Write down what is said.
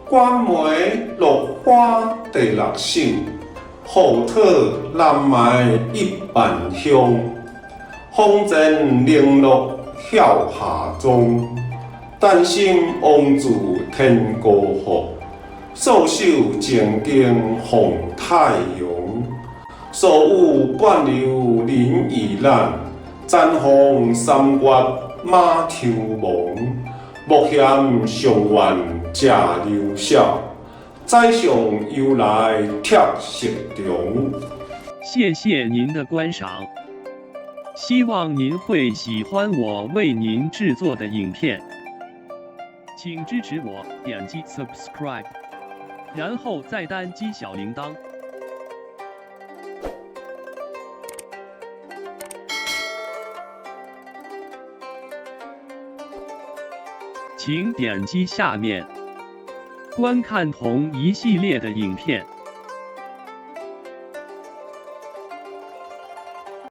官媒落花第六首，厚土难埋1万乡，风前零落晓下钟，丹心王自天高福，素手静经奉太阳，疏雨半流淋雨咱，残风三月马抽亡，莫嫌上愿食牛少，宰相由来铁石肠。谢谢您的观赏，希望您会喜欢我为您制作的影片，请支持我点击 subscribe，然后再单击小铃铛。请点击下面观看同一系列的影片。